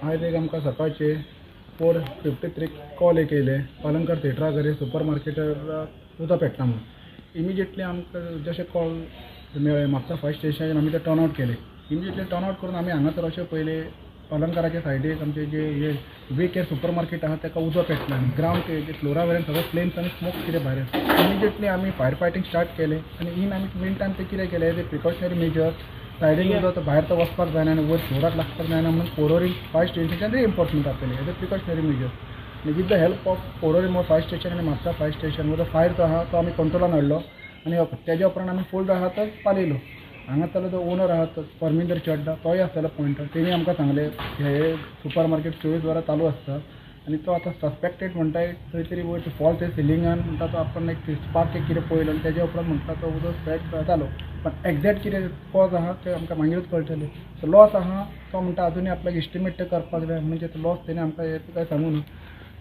आयज एक आमकां सकाळचे 4:53 कॉल एक येयले, पालंकार थिएटरा कडेन सुपर मार्केटार उदक पेट्टा म्हणून. इमिजिएटली आमकां जशें कॉल मेळ्ळें, म्हापसा फायर स्टेशनाचेर आमी ते टर्न आवट केले. इमिजिएटली टर्न आवट करून आमी हांगासर अशें पयलें, पालंकाराच्या सायडीक आमचे जे हे वे केअर सुपर मार्केट आहा, ताका उजो पेटला आनी ग्रावंड फ्लोरा वयल्यान सगळो फ्लेम्स आनी स्मोक कितें भायर. इमिजिएटली आमी फायर फायटींग स्टार्ट केलें आनी इन आमी मीन टायम ते कितें केलें, ते प्रिकॉशनरी मेजर, सायडीन उजो तो भायर तो वचपाक जायना आनी वयर फ्लोराक लागपाक जायना म्हणून पोरोरी फायर स्टेशनाच्यान रिएन्फोर्समेंट आपयलें एज अ प्रिकॉशनरी मेजर. आनी with the help of Porvorim fire station आनी म्हापसा फायर स्टेशन, जो फायर जो आहा तो आमी कंट्रोलान हाडलो आनी तेज्या उपरांत आमी फूल जो आहा तो पालयलो. हांगा जो ओनर आहा तो परमिंदर चड्डा, तोय आसतालो पॉयंटर. तेणी आमकां सांगलें हे सुपर मार्केट 24 वरां चालू आसता आनी तो आतां सस्पेक्टेड म्हणटा, खंय तरी वयर फॉल्ट सिलिंगान म्हणटा, तो आपण एक स्पार्क एक कितें पळयलो आनी तेज्या उपरांत म्हणटा तो उदक स्प्रेड जालो. पण एग्जॅक्ट कितें कॉज आहा तें आमकां मागीरूच कळटलें. सो लॉस आहा तो म्हणटा अजुनूय आपल्याक एस्टिमेट ते करपाक जाय, म्हणजे तो लॉस तेणी आमकां हें कांय सांगू ना.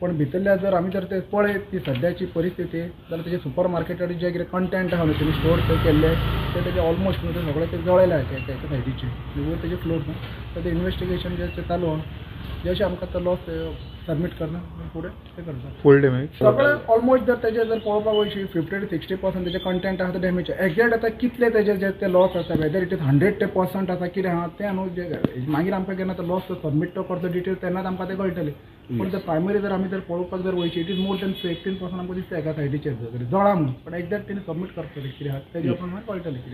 पूण भितरल्या जर आमी जर ते पळयत ती सद्याची परिस्थिती जाल्यार तेजे सुपर मार्केटाचे जे कितें कंटेंट आहा न्हू, तेणी स्टोर थंय केल्ले ते तेजे ऑलमोस्ट न्हू ते सगळे ते जळयले एका एका सायडीचे आनी वयर तेजे फ्लोर न्हू. तर ते इन्वेस्टिगेशन जे ते चालू आहा, जशें आमकां तो लॉस सबमीट करना फुडें ते करता. फूल डॅमेज सगळें ऑलमोस्ट जर तेजे जर पळोवपाक वयशी, 50 to 60% तेजे कंटेंट आहा ते डॅमेज. एग्जॅक्ट आतां कितले तेजे जे ते लॉस आसा, वेदर it is 100 ते पर्संट आसा कितें आहा तें न्हू, जे मागीर आमकां केन्ना तो लॉस सबमीट तो करता डिटेल, तेन्नाच आमकां तें कळटलें. पूण जर प्रायमरी जर आमी जर पळोवपाक जर वयशी, it is more than 15% आमकां दिसता एका सायडीचेर जळा म्हणून. पण एग्जॅक्ट तेणी सबमीट करतले कितें आहा तेजे उपरांत मागीर कळटलें कितें.